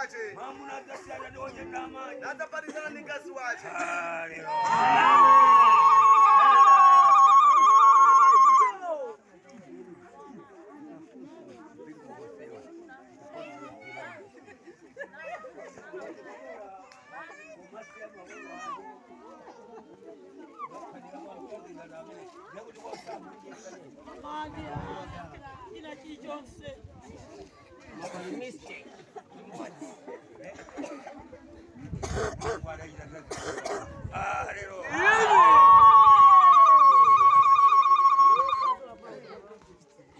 wace, Mwamuna adzasiya atate wace ndi amace. Nadzaphatikizana ndi mkazi wace. China chilichonse.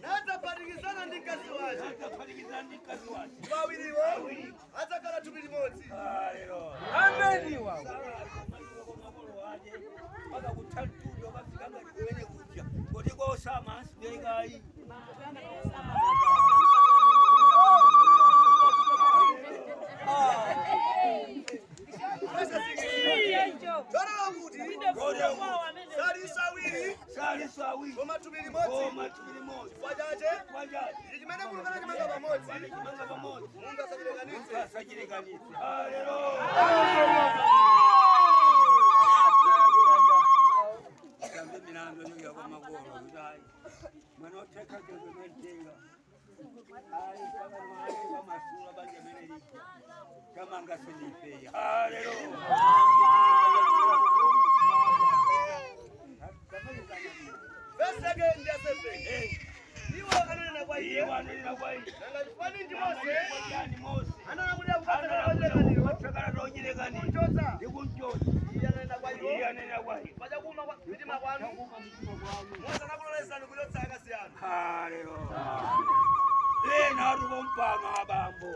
Nadzaphatikizana ndi mkazi wace. Adzaphatikizana ndi mkazi wace. Ndipo awiriwo adzakhala thupi limodzi. Ameni wawo. Chonena kuti salinso awiri, koma thupi limodzi. Chifukwa chache ichi chimene Mulungu anachimanga pamodzi, munthu asachilekanitse. Milandu yoya kwamakolo kuti ayi mwana othekha kezementenga ayi kwamasula banja mene lija kamanga sendifeya. Haleluya. Verse yake ndi ya 7. Iwo ananena kwa iye, Iwo ananena kwa iye, nanga chifukwa ninji Mose yani Mose analamulira kupatsa kutsakala tochilekaniro kunchotsa? Ndikunchotsa. Iye ananena kwa iwo, Iye ananena kwa iye, pachakuuma mitima kwanu Mose anakulolezani kuchotsa akazi anu. Haleluya. Ena atukompano abambo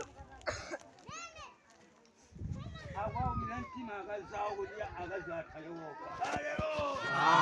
akwaumira mtima akazi awo kuti akazi akhale woka. Haleluya.